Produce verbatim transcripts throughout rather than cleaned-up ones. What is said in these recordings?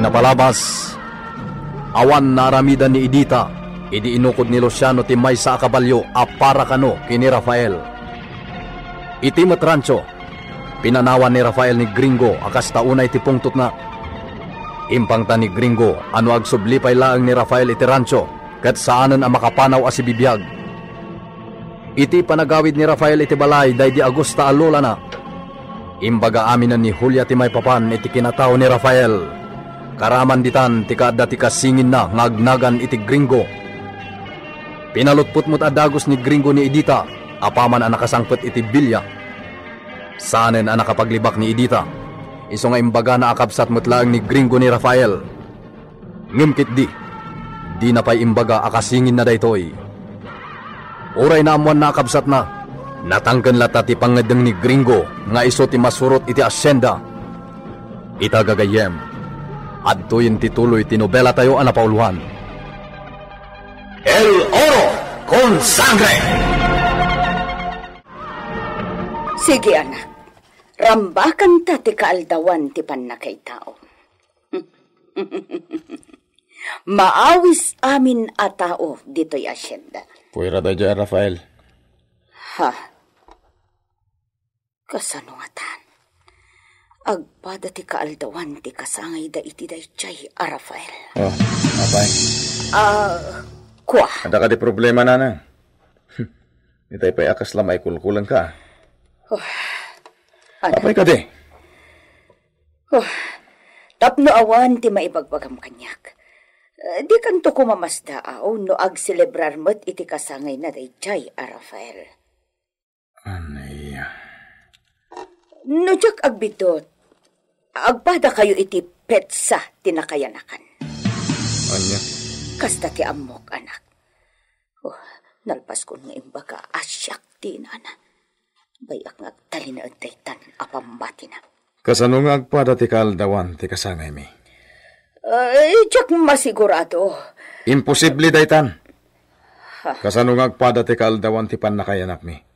Napalabas, awan naaramidan ni Edita idi inukod ni Luciano ti maysa a kabalio a para kano ken ni Rafael. Iti met rancho, pinanawan ni Rafael ni Gringo a kasta unay ti pungtotna. Impangtan ni Gringo a no agsubli pay laeng ni Rafael iti rancho, ket saanen a makapanaw a sibibiag. Iti panagawid ni Rafael iti balay daydi a gusta a lolana, imbaga aminen ni Julia ti maipapan iti kinatao ni Rafael. Karaman ditan ti kaadda ti kasinginna nga agnagan iti Gringo. Pinalutpot met a dagus ni Gringo ni Edita apaman a nakasangpet iti bilia. Saanen a nakapaglibak ni Edita, isu nga imbagana a kabsat met laeng ni Gringo ni Rafael. Ngem ketdi, dina pay imbaga a kasinginna daytoy. Uray naammoanna a kabsatna, natangken latta ti pangngeddeng ni Gringo nga isu ti masurot iti hacienda. Ita, gagayyem, adtoyen ti tuloy ti nobelatayo a napauloan. El Oro con Sangre! Sige, anak. Rambakanta ti kaaldawan ti pannakaitao. Maawis amin a tao ditoy hacienda. Puera daydiay a Rafael. Ha? Kasano ngatan? Agpada ti kaaldawan ti kasangayda iti daydiay a Rafael. Oh, apay? Ah, kua. Adda kadi problema, nanang? Itay pay a kasla maikulkulanka. Oh, ano? Apay kadi? Oh, tapno awan ti maibagbagam kaniak. Eh, dikanto koma masdaaw no agselebrar met iti kasangayna daydiay a Rafael. Ania? No diak agbiddut, agpadakayo iti petsa ti nakayanakan. Ania? Kasta ti ammok, anak. Oh, nalpaskon nga imbaga a siak ti inana. Bay-ak nga agtalinaed daytan a pammatina. Kasano nga agpada ti kaaldawan ti kasangaymi? Eh, diak masigurado. Imposible daytan. Ha? Kasano nga agpada ti kaaldawan ti pannakayanakmi?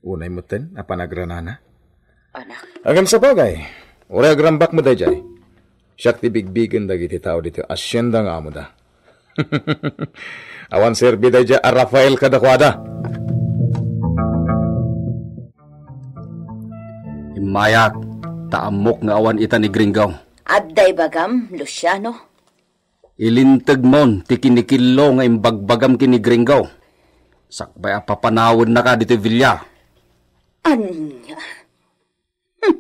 Unay metten a panagranana. Anak. Ngem sabagay, uray agrambak met daydiay. Siak ti bigbigen dagiti tao ditoy hacienda nga amoda. Awan serbi daydiay a Rafael kadakuada. Immayak, ta ammok nga awan ita ni Gringo. Adda ibagam, Luciano? Ilintegmon ti kinikillo nga imbagbagam ken ni Gringo. Sakbay a papanawennaka ditoy villa. Ania? Hmm.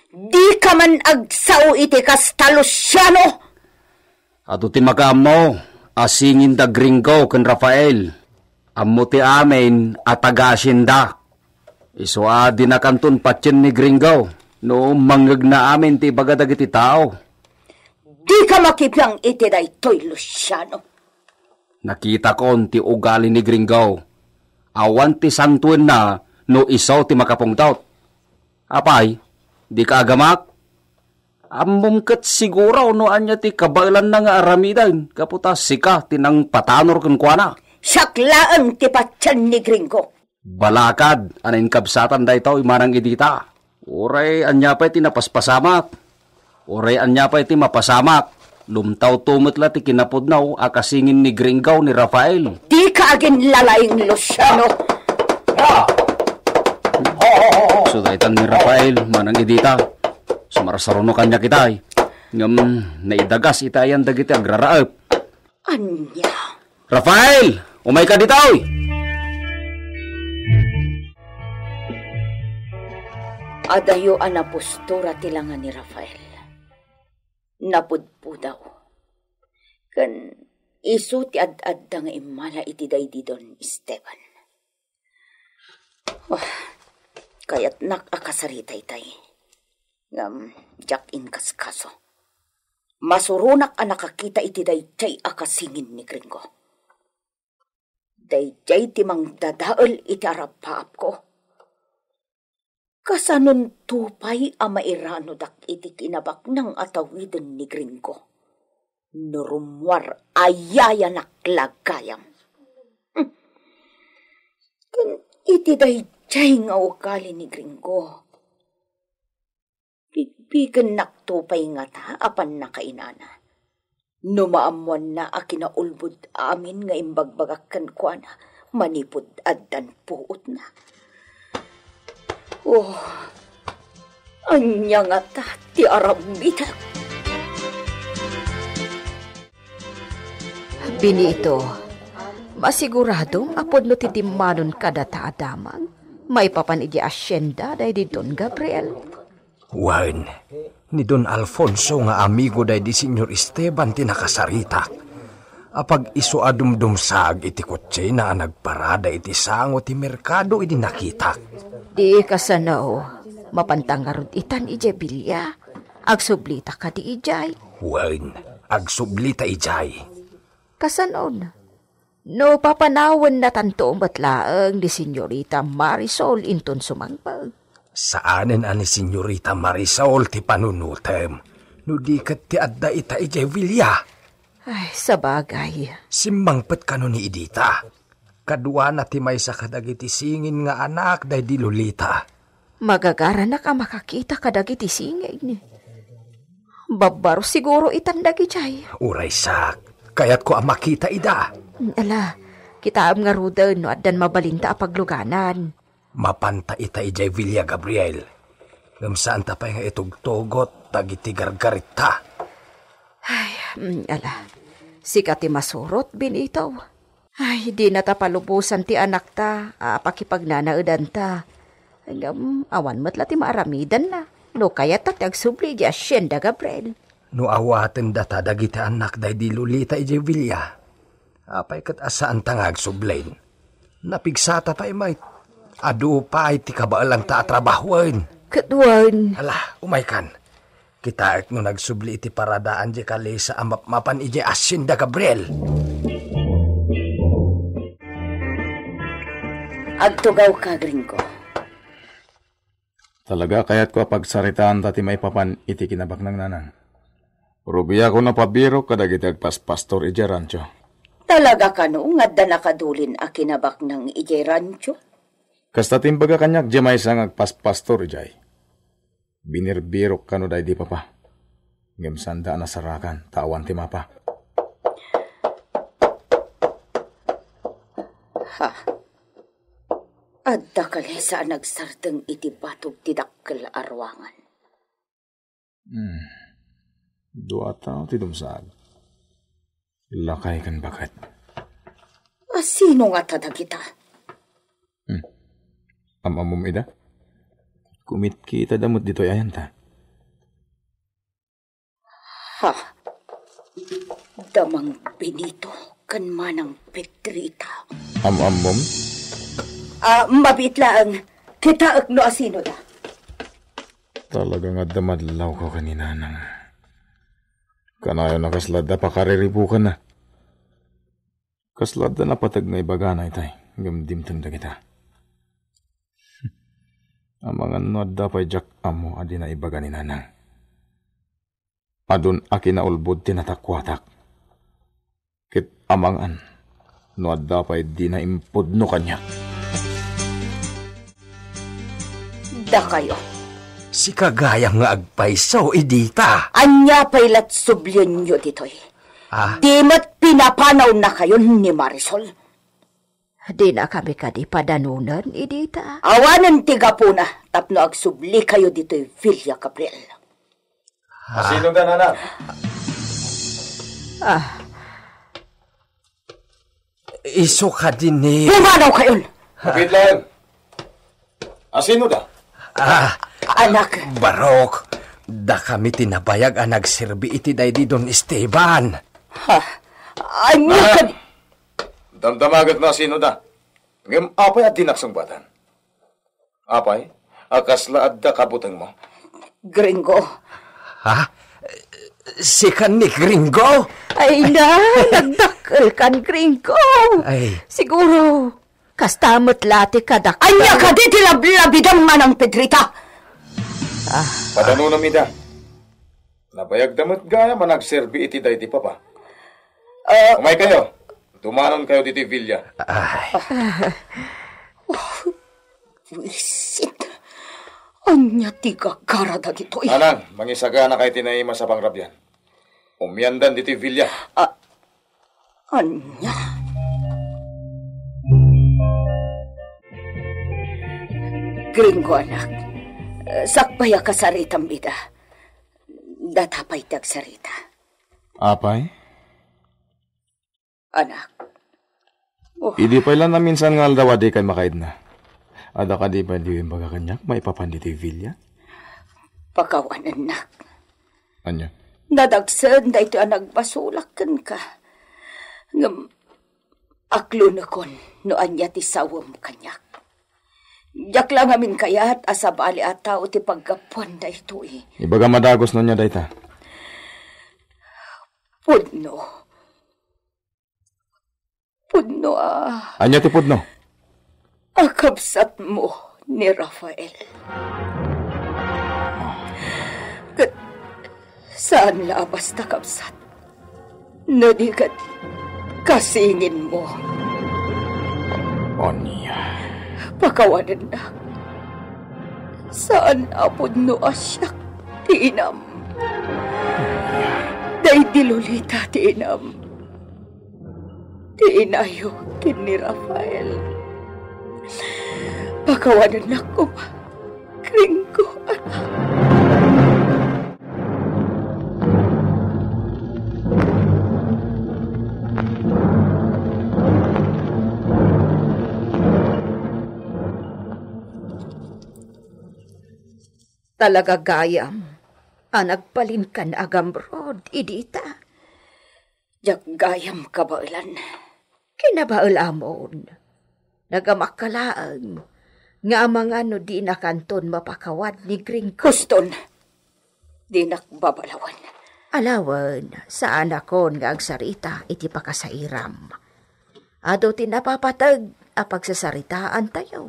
Dika man agsao iti kasta, Luciano! Adu ti makaammo a singin da Gringo ken Rafael. Ammo ti amin a taga-hacienda. Isu a dinakanton patien ni Gringo no mangngegna amin ti ibaga dagiti tao. Dika makibiang iti daytoy, Luciano. Nakitakon ti ugali ni Gringo. Awan ti santoenna no isu ti makapungtot. Apay, dika agamak? Ammom ket siguro no ania ti kabaelanna nga aramiden gapu ta sika ti nangpatanor kenkuana. Siak laeng ti patien ni Gringo. Balakad a nainkabsatan daytoy, Manang Edita. Uray ania pay ti napaspasamak. Uray ania pay ti mapasamak. Lumtawto met la ti kinapudno a kasingin ni Gringo ni Rafael. Dika aginlalaing, Luciano. Isu daytan ni Rafael, Manang Edita. Sumarsaruno kaniak itay. Ngem naidagas iti ayan dagiti agraraep. Ania? Rafael! Umayka ditoy! Adayo a napostura ti langa ni Rafael. Napudpudaw. Ken isu ti ad-adda nga immala iti daydi Don Esteban. Oh, kayatnak a kasarita itay. Ngem diak inkaskaso. Masuronak a nakakita iti daydiay a kasingin ni Gringo. Daydiay ti mangdadael iti arabpaapko. Kasanonto pay a mairanodak iti kinabaknang a tawiden ni Gringo? No rummuar a yayanak la gayam. Hmm. Ken iti daydiay nga ugali ni Gringo, big-, Bigennakto pay ngata a pannakainana. No maammoanna a kinaulbod amin nga imbagbagak kenkuana manipud addan puotna. Oh, ania ngata ti aramidek? Benito, masiguradom a pudno ti dimmanon kadata a damag maipapan idiay asienda daydi Don Gabriel? Wen, ni Don Alfonso nga amigo daydi Señor Esteban ti nakasaritak. Apag-isu a dumdumsaag iti kotsena a nagparada iti sango ti merkado idi nakitak. Di kasano, mapanta ngarud itan idiay bilia. Agsublita kadi idiay? Wen, agsublita idiay. Kasanon? No papanawennatanto met laeng ni Señorita Marisol inton sumangpet. Saanen a ni Señorita Marisol ti panunotem, no di ket ti adda ita idiay bilia. Ay, sabagay. Simmangpet kano ni Idita. Kaduana ti maysa kadagiti singin nga anak daydi Lolita. Magagaranak a makakita kadagiti singin. Babbaro siguro itan dagidiay. Uray sak, kayatko a makita ida. Ala, kitaem ngaruden no addan mabalinta a pagluganan. Mapanta ita idiay Villa Gabriel. Ngem saanta pay nga itugtugot dagiti gargaritta. Ay, mm, ala. Sika ti masurot, Benito. Ay, dinata palubosan ti anakta a pakipagnanaedanta. Ngem awan met la ti maaramidanna no kayatta ti agsubli idiay asienda Gabriel. No awatendata dagiti annak daydi Lolita idiay Villa, apay ket a saanta nga agsubli? Napigsata pay met. Adu pay ti kabaelanta a trabahoen. Ket wen. Ala, umaykan. Kitaek no nagsubli iti paradaan diay kalesa a mapmapan idiay asienda Gabriel. Agtugawka, Gringo. Talaga, kayatko a pagsaritaanta ti maipapan iti kinabaknang, Nanang. Rugiakon a pabirok kadagiti agpaspastor idiay rancho. Talaga kano nga adda nakadulin a kinabaknang idiay rancho? Kasta ti imbaga kaniak diay maysa nga agpaspastor idiay. Binirbirok kano daydi papa. Ngem saanda a nasarakan, ta awan ti mapa. Ha? Adda kalesa a nagsardeng iti batog ti dakkel a ruangan. Hmm. Dua a tao ti dumsaag. Lakay ken baket. A sino ngata dagita? Hmm. Am-ammom ida? Kumitkitada met ditoy ayanta. Ha? Da Mang Benito ken Manang Pedrita. Am-ammom? Ah, mabiit laeng. Kitaek no asino da. Talaga nga adda madlawko ken ni Nanang. Kanayon a kasla adda pakariribukana. Kasla adda napateg nga ibagana itay, ngem dimton dagita. Amangan no adda pay diak ammo a dina ibaga ni Nanang. Adun a kinaulbod ti natakuatak. Ket amangan no adda pay dina impudno kaniak. Dakayo. Sika gayam nga agpayso, Idita. Ania pay lat sublienyo ditoy? Ah? Di met pinapanawnakayon ni Marisol? Dinakami kadi padanonen, Idita? Awanen ti gapuna tapno agsublikayo ditoy Villa Gabriel. Ah. Asino da, Nanang? Ah. Isu kadi ni Pumanawkayon! Wait lang. Asino da? Ah, Anak. Barok, dakami ti nabayag a nagserbi iti daydi Don Esteban. Ha? Ania Ah. kadi? Damdamaget no asino da. Ngem apay a dinak sungbatan? Apay, a kasla adda kabutengmo? Gringo. Ha? Sika ni Gringo? Ay na, nagdakkel kan Gringo. Ay. Siguro, kasta met la ti kadakkel. Ania kadi ti lablabidam, Manang Pedrita? Ah. Padanonem ida. Nabayagda met gayam a nagserbi iti daydi papa. Ah. Umaykayo. Dumanonkayo ditoy villa. Ay. Buisit. Ania ti gagara dagitoy? Nanang, mangisagana kay ti naimas a pangrabian. Umiandan ditoy villa. A-, ania? Gringo, anak. Sakbay a kasaritam ida. Data pay ti agsarita. Apay? Anak. Oh. Idi pay la naminsan nga aldaw a dikay makaidna. Adda kadi pay diyo imbaga kaniak maipapan ditoy villa? Pakawanennak. Ania? Nadagsen daytoy a nagbasolak kenka. Ngem aklonekon no ania ti sawem kaniak. Diak la ngamin kayat a sabali a tao ti paggapuan daytoy. Ibagam a dagus no ania dayta. Pudno. Pudno a Ania ti pudno? A kabsatmo ni Rafael. Ket saan la a basta kabsat. No di ket kasinginmo. Ania? Pakawanennak. Saan a pudno a siak ti inam. Daydi Lolita ti inam. Ti inayo ken ni Rafael. Pakawanennak koma, Gringo, anak. Talaga gayam a nagbalinkan a gamrod idi ta. Diak gayam kabaelan. Kinabaelamon. Nagamakka laeng nga amangan no dinakanton mapakawan ni Gringo. Kuston, dinak babalawen. Alawen, saanakon nga agsarita iti pakasairam. Adu ti napapateg a pagsasaritaantayo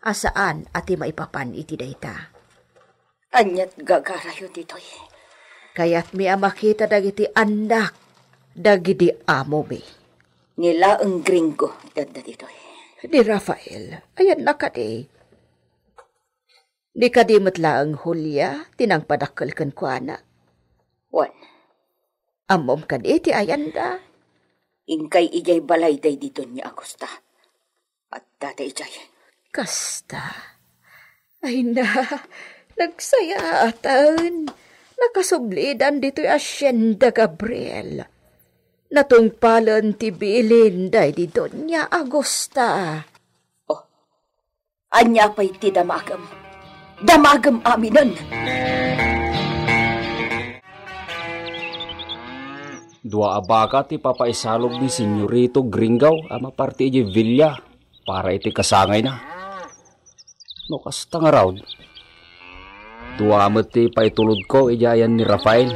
a saan a ti maipapan iti dayta. Aniat gagarayo ditoy? Kayatmi a makita dagiti annak dagidi amomi. Ni laeng Gringo ti adda ditoy. Ni Rafael, ayanna kadi? Ni kadi met laeng Julia ti nangpadakkel kenkuana? Wen. Ammom kadi ti ayanda? Inkay idiay balay daydi Doña Agusta. Adda daydiay. Kasta. Ay na, nagsayaatan. Nakasublidan ditoy Hacienda Gabriel. Natungpalen ti bilin daydi Doña Agusta. Oh, ania pay ti damagem? Damagem aminen! Dua a baka ti papaisalog ni Senyorito Gringaw a maparti idiay villa para iti kasangayna. No kasta ngarud, dua met ti paitulodko idiay ayan ni Rafael.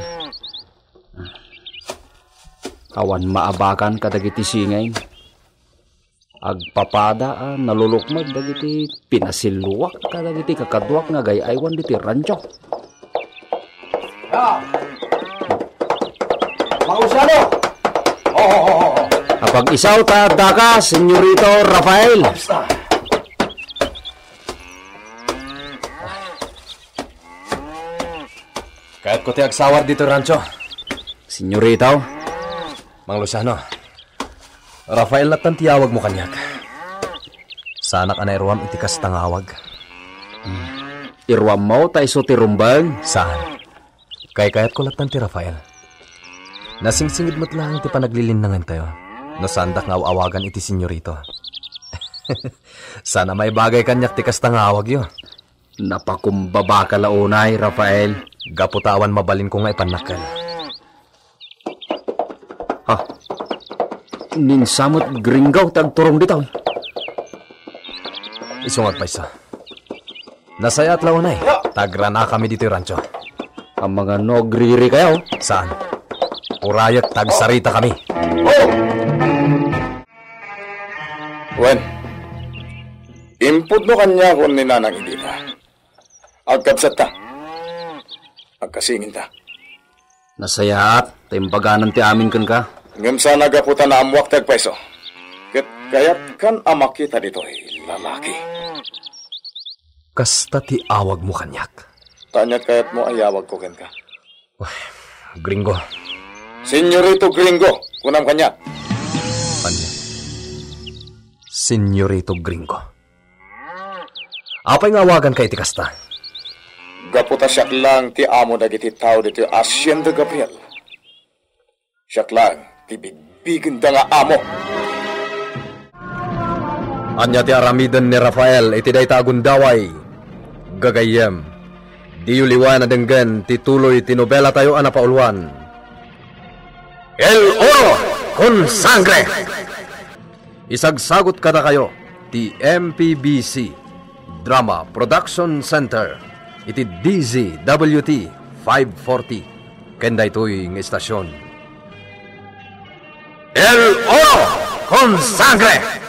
Awan maabakan kadagiti singayna. Agpapada a nalulukmeg dagiti pinasilluak kadagiti kakaduak nga agay-aywan ditoy rancho. Ya! Mausado! Oh, oh, oh, oh. Apag-isaw ta addaka, Senyorito Rafael. Basta. Kayatko ti agsawar ditoy rancho. Senyorito? Mang Luciano, Rafael lattan ti awagmo kaniak. Saanak a nairuam iti kasta nga awag. Iruammo ta isu ti rumbeng? Saan. Kaykayatko lattan ti Rafael. Nasingsingir met laeng ti panaglilinnangentayo no saandak nga aw-awagan iti Senyorito. Saan a maibagay kaniak ti kasta nga awagyo. Napakumbabaka la unay, Rafael. Gapu ta awan mabalinko nga ipannakkel. Ha? Ni Sam met Gringaw ti agturong ditoy. Isu nga agpayso. Nasayaat la unay. Ta agranakami ditoy rancho. Amangan no agririkayo? Saan. Urayek ta agsaritakami. Oh! Wen, impudno kaniakon ni Nanang Edita. Agkabsatta. Agkasinginta. Nasayaat ta imbaganan ti amin kenka. Ngem saan a gapu ta naammoak ti agpayso. Ket kayatkan a makita ditoy lalaki. Kasta ti awagmo kaniak. Ta aniat kayatmo a iyawagko kenka? Uy, Gringo. Senyorito Gringo, kunam kaniak. Ania? Senyorito Gringo. Apay nga awaganka iti kasta? Gapu ta siak laeng ti amo dagiti tao ditoy Hacienda Gabriel. Siak laeng ti bigbigenda nga amo. Ania ti aramiden ni Rafael iti dayta a gundaway? Gagayyem, diyo liwayan a denggen ti tuloy ti nobelatayo a napauluan, El Oro con Sangre. Isagsagut kadakayo ti M P B C Drama Production Center iti D Z W T five forty ken daytoy nga istasion. El Oro con Sangre!